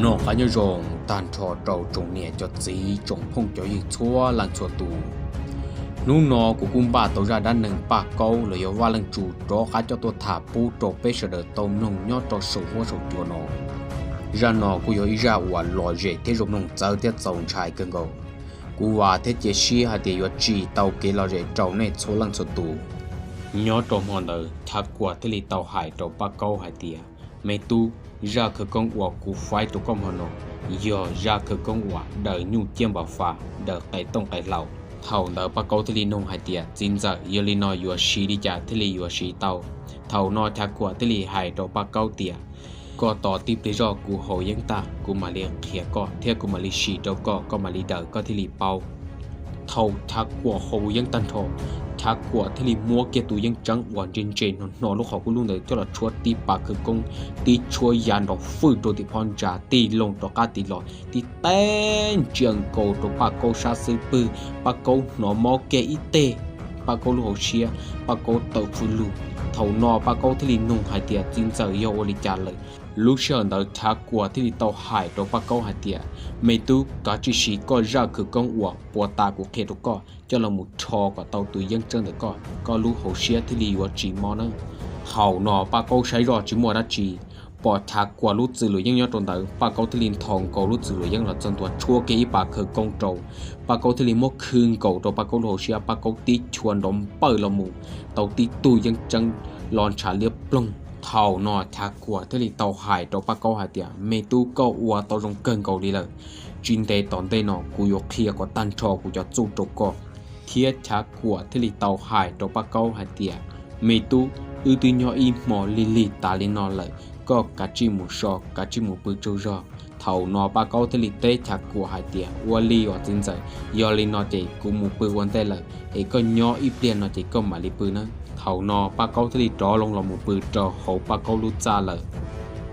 Noj qab nyob zoo tag nrho rau tsoom niam cov txiv tsoom phooj cov ywg txhua leej txhua tus. Hnub no kuv kuj npaj tau zaj dab neeg Paj Kaub los yog Vaj Leej Tsum rov qab coj tuaj tham pub rau peb sawv daws tau mloog nyob rau saum huab saum cua no. Zaj no kuj yog ib zaj uas lom zem thiab zoo mloog txawv thiab txaus ntshai kawg nkaus. Kuv vam thiab cia siab hais tias yuav tsim tau kev lom zem rau nej txhua leej txhua tus. Nyob rau hmo ntawd Thav Kuam thiaj li tau hais rau Paj Kaub hais tias, Me tub, zaj khawv koob uas kuv faib rau koj hmo no yog zaj khawv koob uas daws nyuj ciab npam fas, daws qe tooj qe hlau. Thaum ntawd Paj Kaub thiaj li nug hais tias, Txiv ntxawm, yog li no yuav siv li cas thiaj li yuav siv tau? Thaum no Thav Kuam thiaj li hais rau Paj Kaub tias, Koj tos tib pliag zog kuv haus yeeb tag, kuv mam li qhia koj thiab kuv mam li sim rau koj, koj mam li daws koj thiaj li paub. Thaum Thav Kuam haus yeeb tag nrho, Thav Kuam thiaj li muab kiag tus yeeb tseeb uas ntse ntse hno hno lub qhov kuj lub ntawd coj los tshuab tib pas khawv koob, tib tshuab ya nrov fwj rau tim phab ntsa, tig loo rov qab tig los tib teb ntsia nkaus rau Paj Kaub sab xub pwg, Paj Kaub hnov mob kiag ib teg, Paj Kaub lub hauv siab, Paj Kaub tawm fws lug. Thaum no Paj Kaub thiaj li nug hais tias, Txiv ntxawm, yog ua li cas lawm? Lub sij hawm ntawd Thav Kuam thiaj li tau hais rau Paj Kaub hais tias, Me tub, kav tsij siv koj zaj khawv koob uas puag ta kuv qhia rau koj coj los mus rho kom tau tus yeeb tseeb ntawm koj, koj lub hauv siab thiaj li yuav tsis mob nawb. Thaum no Paj Kaub saib zoj tsis muaj dab tsi, pom Thav Kuam lub txwm luam yeeb nyob rau ntawd, Paj Kaub thiaj li nthos nkaus lub txwm luam yeeb los txog ntua tshuab kiag ib pas khawv koob rau. Paj Kaub thiaj li muab khw nkaus rau Paj Kaub lub hauv siab, Paj Kaub tib chua nrov npawj los mus tau tib tug yeeb tseeb los ntshav liab ploog. Thaum no Thav Kuam thiaj li tau hais rau Paj Kaub hais tias, Me tub, koj ua tau zoo kawg nkaus li lawm. Tsis ntev tom ntej no kuv yuav qhia kom tag nrho kuv cov txuj rau koj. Thiab Thav Kuam thiaj li tau hais rau Paj Kaub hais tias, Me tub, wb twb nyob ib hmo lig lig tas li no lawm, koj kav tsij mus so, kav tsij mus pw tsaug zog. Thaum no Paj Kaub thiaj li teb Thav Kuam hais tias, Ua li os txiv ntxawm, yog li no ces kuv mus pw ua ntej lawm, es koj nyob ib pliag no ces koj mam li pw nawb. Thaum no Paj Kaub thiaj li rov loo los mus pw rau hauv Paj Kaub lub txaj lawm.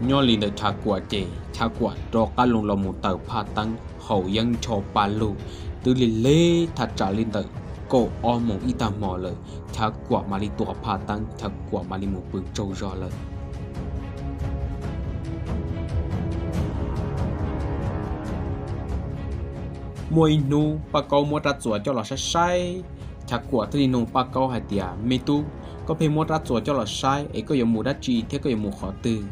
Nyob li ntawm Thav Kuam ces Thav Kuam rov qab loo los mus tawm phaj teeb haus yeeb ncho pa lug, twb lig lig thaj tsam li ntawm kaum ob moos ib tag hmo lawm, Thav Kuam mam li tua phaj teeb, Thav Kuam mam li mus pw tsaug zog lawm. Muaj ib hnub Paj Kaub muab rab txuas coj los saib saib, Thav Kuam thiaj li nug Paj Kaub hais tias, Me tub, koj pheej muab rab txuas coj los saib es koj yuav mus dab tsi thiab koj yuav mus qhov twg?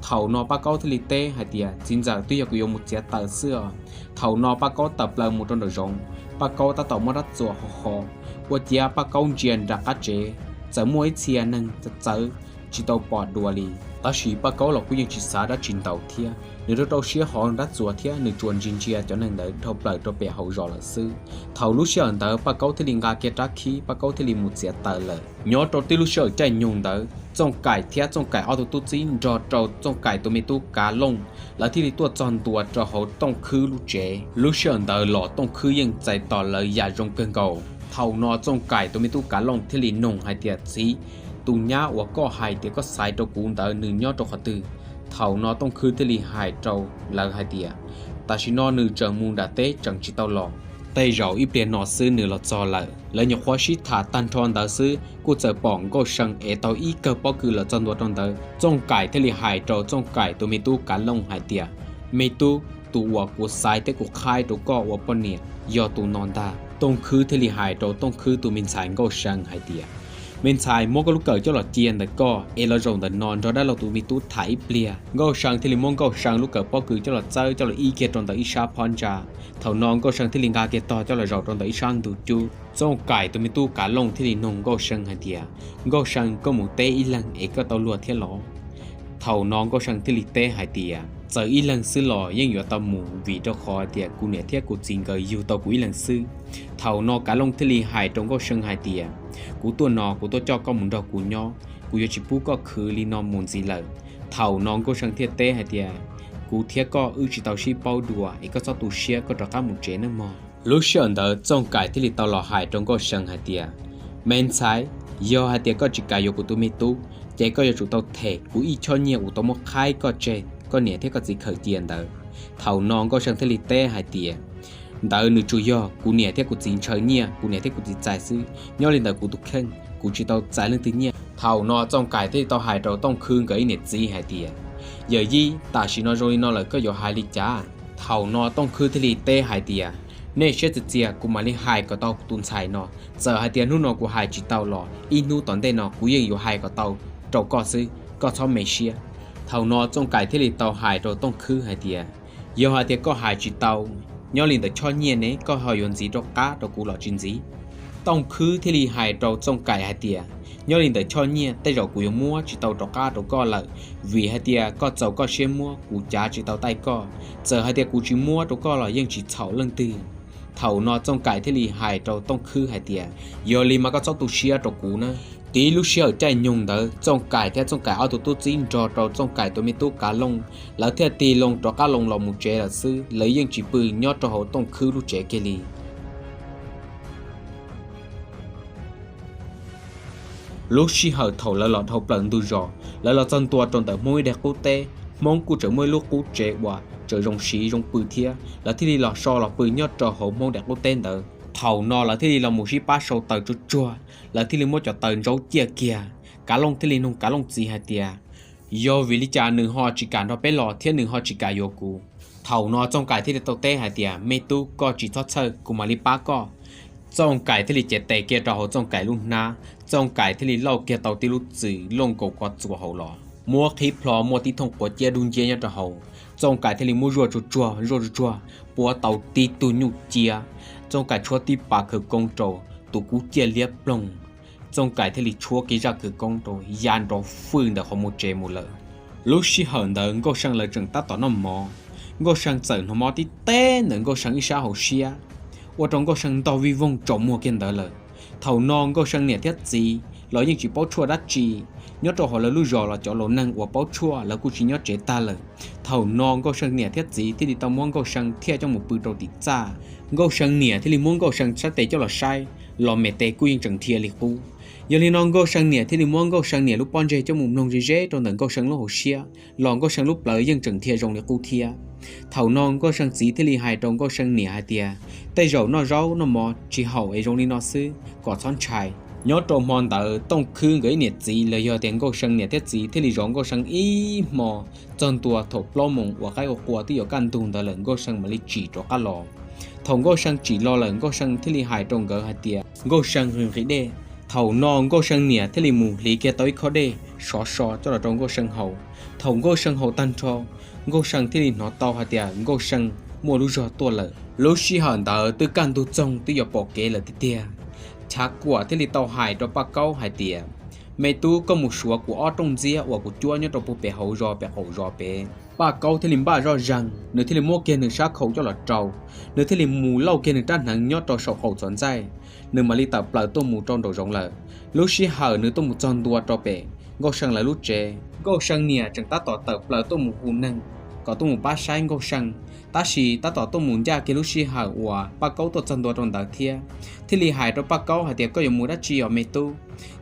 Thaum no Paj Kaub thiaj li teb hais tias, Txiv ntxawm, twb yog kuv yuav mus txiav taws xwb os. Thaum no Paj Kaub tawm plaws mus rau nraum zoov, Paj Kaub tab tom muab rab txuas ho ho, ua ciav Paj Kaub ntsia nram qab tsev, txawm muaj ib txhia neeg txawv txawv tsis tau pom dua li. Tab sis Paj Kaub los kuj yeej tsis xav dab tsi ntau thiab, nws rau rau siab hov rab txuas thiab nws tsuas ntsia ntsia cov neeg ntawd dhau plaws rau pem hauv zos lawm xwb. Thaum lub sij hawm ntawd Paj Kaub thiaj li nqa kiag rab khib, Paj Kaub thiaj li mus txiav taws lawm. Nyob rau tib lub sij hawm caij nyoog ntawd, Txooj Kaim thiab Txooj Kaim ob tug tub txib nrog rau Txooj Kaim tus me tub Kav Looj, lawv thiaj li tuaj txog ntua rau hauv Tooj Khwb lub tsev. Lub sij hawm ntawd los Tooj Khwb yeej txais tos lawv yam zoo kawg nkaus. Thaum no Txooj Kaim tus me tub Kav Looj thiaj li nug hais tias, Txiv, tus nyab uas koj hais tias koj xaiv rau kuv ntawd nws nyob rau qhov twg? Thaum no Tooj Khwb thiaj li hais rau lawv hais tias, Tam sim no nws tseem mus nram teb tseem tsis tau los, tej zaum ib pliag no xwb nws los txog lawm. Lawv nyuam qhuav sib tham tag nrho ntawd xwb kuj txawm pom Nkauj See ev tau ib kawm pob kws los txog ntua rau ntawd. Txooj Kaim thiaj li hais rau Txooj Kaim tus me tub Kav Looj hais tias, Me tub, tus uas kuv xaiv thiab kuv qhaib rau koj ua poj niam yog tus no ntag. Tooj Khwb thiaj li hais rau Tooj Khwb tus me ntxhais Nkauj See hais tias, Me ntxhais, muab koj lub kawm coj los cia ntawm koj es los zaum ntawm no nrog dab laug tus me tub tham ib pliag. Nkauj See thiaj li muab Nkauj See lub kawm pob kws coj los txawb coj los ib kiag rau ntawm ib sab phab ntsa. Thaum no Nkauj See thiaj li nqa kiag tog coj los zaum rau ntawm ib sab ntug cub. Txooj Kaim tus me tub Kav Looj thiaj li nug Nkauj See hais tias, Nkauj See, koj mus teb ib leeg es koj tau luag thiab los? Thaum no Nkauj See thiaj li teb hais tias, Txawm ib leeg xwb los yeej yuav tau mus, vim rau qhov tias kuv niam thiab kuv txiv nkawd yug tau kuv ib leeg xwb. Thaum no Kav Looj thiaj li hais rau Nkauj See hais tias, Kuv tuaj no kuv tuaj coj koj mus nrog kuv nyob, kuv yuav tsis pub koj khwv li no mus ntxiv lawm. Thaum no Nkauj See thiaj teb hais tias, Kuv thiab koj wb tsis tau sib paub dua es koj txhob tu siab, koj rov qab mus tsev nawb mog. Lub sij hawm ntawd Txooj Kaim thiaj li tau los hais rau Nkauj See hais tias, Me ntxhais, yog hais tias koj tsis kam yuav kuv tus me tub, ces koj yuav tsum tau them kuv ib choj nyiaj uas tau muab qhaib koj tseg, koj niam thiab koj txiv khaws cia ntawd. Thaum no Nkauj See thiaj li teb hais tias, Ntawd nws tsuas yog kuv niam thiab kuv txiv ntshaw nyiaj, kuv niam thiab kuv txiv txais xwb. Nyob li ntawm kuv tus kheej, kuv tsis tau txais leej twg nyiaj. Thaum no Txooj Kaim thiaj li tau hais rau Tooj Khwb nkawd ib niam txiv hais tias, Yawm yij, tam sim no zoo li no lawm koj yuav hais li cas? Thaum no Tooj Khwb thiaj li teb hais tias, nej siab txias txias, kuv mam li hais kom tau tus ntxhais no. Txawm hais tias hnub no kuv hais tsis tau los ib hnub tom ntej no kuv yeej yuav hais kom tau rau koj xwb, koj txhob me siab. Thaum no Txooj Kais thiaj li tau hais rau Tooj Khwb hais tias, yog hais tias koj hais tsis tau, nyob li ntawm choj nyiaj ne koj ho yuav ntxiv rov qab rau kuv los tsis ntxiv? Tooj Khwb thiaj li hais rau Txooj Kais hais tias, nyob li ntawm choj nyiaj tej zaum kuv yuav muab tsis tau rov qab rau koj lawm, vim hais tias koj txaus koj siab muab, kuv cav tsis tau taij koj. Txawm hais tias kuv tsis muab rau koj los yeej tsis txhaum leej twg. Thaum no Txooj Kais thiaj li hais rau Tooj Khwb hais tias, yog li mas koj txhob tu siab rau kuv na. Tib lub sij hawm caij nyoog ntawd Txooj Kais thiab Txooj Kais ob tug tub txib nrog rau Txooj Kais tus me tub Kav Looj, lawv thiaj tig loo rov qab loo los mus tsev lawm xwb, lawv yeej tsis pw nyob rau hauv Tooj Khwb lub tsev kiag li. Lub sij hawm thaum lawv los dhau plaws ntug zos, lawv los txog ntua rau ntawm Hmoob ib daim qub teb, Hmoob kuj tseem muaj ib lub qub tsev uas tseem zoo siv zoo pw thiab, lawv thiaj li los so los pw nyob rau hauv Hmoob daim qub teb ntawd. Thaum no lawv thiaj li los mus sib pab sau taws tsuag tsuag, lawv thiaj li muab cov taws ntsaub ciaj kiag. Kav Looj thiaj li nug Kav Looj txiv hais tias, yog vim li cas nws ho tsis kam nrog peb los thiab nws ho tsis kam yuav kuv? Thaum no Txooj Kais thiaj li tau teb hais tias, me tub, koj tsis txhob txhawj, kuv mam li pab koj. Txooj Kais thiaj li cev tes kiag rau hauv Txooj Kais lub hnab, Txooj Kais thiaj li lauj kiag tau tib lub txwm luaj nkaus ko txuas hauv los, muab qhib plho muaj tib thooj quav ciab dub nciab nyob rau hauv. Txooj Kais thiaj li muab zuaj tsuag tsuag zuaj tsuag tsuag, puab tau tib tug nyuj ciab. Txooj Kais tshuab tib pas khawv koob rau, tus kub ciaj liab ploog. Txooj Kais thiaj li tshuab kiag zaj khawv koob rau ya nrov fwj ntawm qhov muag tsev mus lawm. Lub sij hawm ntawd Nkauj See lawv tseem tab tom noj mov. Nkauj See txawm hnov mob tib teb ntawm Nkauj See ib sab hauv siab, ua rau Nkauj See ntog vij voog tsaus muag kiag ntawd lawm. Thaum no Nkauj See niam thiab txiv los yeej tsis paub tshuaj dab tsi. Nyob rau hauv lawv lub zos los cov laus neeg uas paub tshuaj lawv kuj tsis nyob tsev tag lawm. Thaum no Nkauj See niam thiab txiv thiaj li tau muab Nkauj See thiaj coj mus pw rau tim txaj. Nkauj See niam thiaj li muab Nkauj See sab tes coj los saib, los me tes kuj yeej tseem dhia li qub. Yog li no Nkauj See niam thiaj li muab Nkauj See niam lub pob ntseg coj mus mloog ze ze rau ntawm Nkauj See lub hauv siab, los Nkauj See lub plawv yeej tseem dhia zoo li qub thiab. Thaum no Nkauj See txiv thiaj li hais rau Nkauj See niam hais tias, tej zaum noj zaub noj mov tsis haum es zoo li no xwb, kom txhob ntshai. Nyob rau hmo ntawd Tooj Khwb nkawd ib niam txiv los yog tias Nkauj See niam thiab txiv thiaj li zov Nkauj See ib hmo, txog ntua thaum plaub moos uas qaib ua qua twb yuav kaj ntug ntawd lawm Nkauj See mam li tsim rov qab los. Thaum Nkauj See tsim los lawm Nkauj See thiaj li hais rau nkawd hais tias, Nkauj See nqhis nqhis dej. Thaum no Nkauj See niam thiaj li mus hliv kiag tau ib khob dej sov so coj los rau Nkauj See haus. Thaum Nkauj See haus tag nrho, Nkauj See thiaj li hnov tau hais tias Nkauj See muaj lub zog tuaj lawm. Lub sij hawm ntawd twb kaj ntug txoog twb yuav pom kev lawm tiag tiag. Chav Kuam thiaj li tau hais rau Paj Kaub hais tias, me tub, koj mus suav kuv ob rooj ntxiab uas kuv cuab nyob rau puag pem hauv zos pem qaum zos pem. Paj Kaub thiaj li npaj zoj zeeg, nws thiaj li muab kiag nws sab khau coj los rau, nws thiaj li mus lauj kiag nws rab hneev nyob rau saum qaum txhuv ntxaij, nws mam li tawm plaws tuaj mus rau nraum zoov lawm. Lub sij hawm nws tuaj mus txog ntua rau pem Nkauj See lawv lub tsev, Nkauj See niam tseem tab tom tawm plaws tuaj mus hu neeg kom tuaj mus pab saib Nkauj See. Tab sis tab tom tuaj mus ncaj kiag lub sij hawm uas Paj Kaub tuaj txog ntua rau ntawd thiab, thiaj li hais rau Paj Kaub hais tias, koj yuav mus dab tsi os me tub?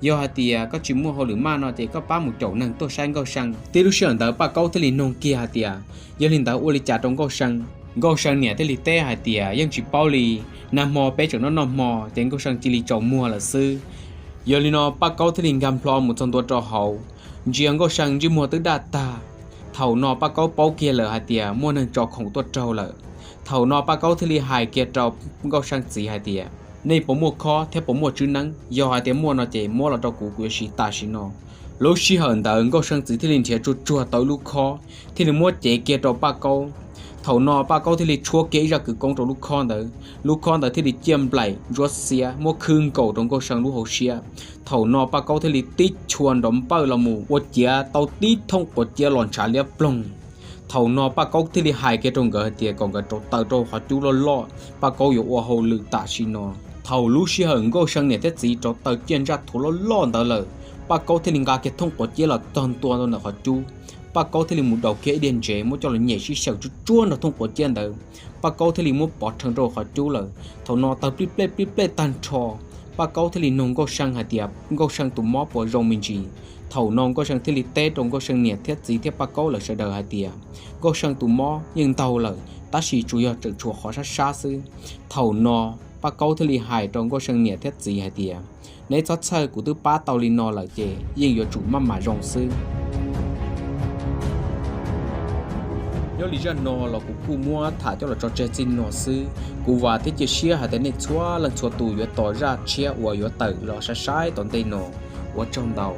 Yog hais tias koj tsis muaj hauj lwm maj no ces koj pab mus caum neeg tuaj saib Nkauj See. Tib lub sij hawm ntawd Paj Kaub thiaj li nug kiag hais tias, yog li ntawd ua li cas rau Nkauj See? Nkauj See niam thiaj li teb hais tias, yeej tsis paub li, nag hmo peb tseem noj noj hmo ces Nkauj See cia li tsaus muag lawm xwb. Yog li no Paj Kaub thiaj li nkag nplho mus txog ntua rau hauv, ntsia Nkauj See ntsej muag twb daj tag. Thaum no Paj Kaub paub kiag lawm hais tias muaj neeg tso khoom tuaj raug lawm. Thaum no Paj Kaub thiaj li hais kiag rau Nkauj See txiv hais tias, nej puas muaj khob thiab puas muaj tswb neeb? Yog hais tias muaj no ces muab los rau kuv, kuv yuav siv tam sim no. Lub sij hawm ntawd Nkauj See txiv thiaj li nrhiav tsuag tsuag tau ib lub khob, thiaj li muab cev kiag rau Paj Kaub. Thaum no Paj Kaub thiaj li tshuab kiag ib zaj khawv koob rau lub khob ntawd, lub khob ntawd thiaj li ciaj nplaim ntsuab xiab muab khwb nkaus rau Nkauj See lub hauv siab. Thaum no Paj Kaub thiaj li tib chua nrov npawj los mus ua ciav tau tib thooj quav ciav los ntshav liab ploog. Thaum no Paj Kaub thiaj li hais kiag rau nkawd hais tias kom nkawd rauv taws rau qhov cub loj loj, Paj Kaub yuav ua hauj lwm tam sim no. Thaum lub sij hawm Nkauj See niam thiab txiv rauv taws ciaj ntsaj thuav loj loj ntawd lawm, Paj Kaub thiaj li nqa kiag thooj quav ciav los txog ntua rau ntawm qhov cub. Paj Kaub thiaj li mus daus kiag ib diav ntsev muab coj los nyem sib xyaw tsuag tsuag nrog thooj quav ciav ntawd. Paj Kaub thiaj li muab pov rheev rau qhov cub lawm. Thaum no tawg plij plej plij plej tag nrho, Paj Kaub thiaj li nug Nkauj See hais tias Nkauj See tus mob puas zoo me ntsis. Thaum no Nkauj See thiaj li teb rau Nkauj See niam thiab txiv thiab Paj Kaub lawv sawv daws hais tias Nkauj See tus mob yeej ntaug lawm, tab sis tsuas yog tseem tshuav qhov sab sab xwb. Thaum no Paj Kaub thiaj li hais rau Nkauj See niam thiab txiv hais tias, neb txhob txhawj, kuv twb pab tau li no lawm ces yeej yuav tsum maj mam zoo xwb. Nyob li zaj no los kuv kuj muab tham coj los tso tseg txij no xwb. Kuv vam thiab cia siab hais tias nej txhua leej txhua tus yuav tos zaj tshiab uas yuav tawm los saib saib tom ntej no. Ua tsaug ntau.